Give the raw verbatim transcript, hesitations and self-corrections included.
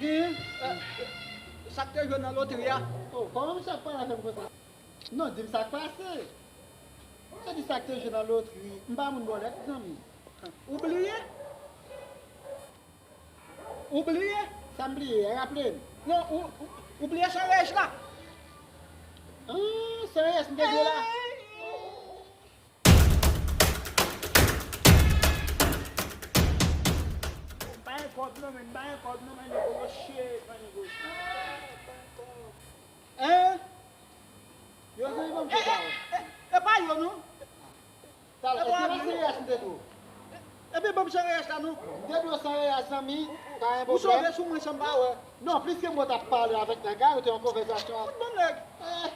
Gen, eh, sa k te jwe nan lotri a. Oh, kòman misye ap pale avè m konsa? Non, di m sa k pase. Sa di sa k te jwe nan lotri. M pa moun bòlèt, zanmi. Ou bliye? Ou bliye? Sa m bliye, raple m. Non, ou, ou, ou bliye san reyès la? Ah, san reyès m te jwe la. M pa gen kòb non, men m pa gen kòb non, men negosye, pa negosye. Hein? Yo, zanmi, ban m kòb la. E pa yo non. Talè, e se pa san reyès m te di w. Epi ban m san reyès la non. M te di w san reyès, zanmi, pa gen pwoblèm. Ou sove sou mwen san m pa wè. Non, pliske mwen t ap pale avèk nèg la, yo te yon konvèsasyon. Fout ban m nèg. Eh.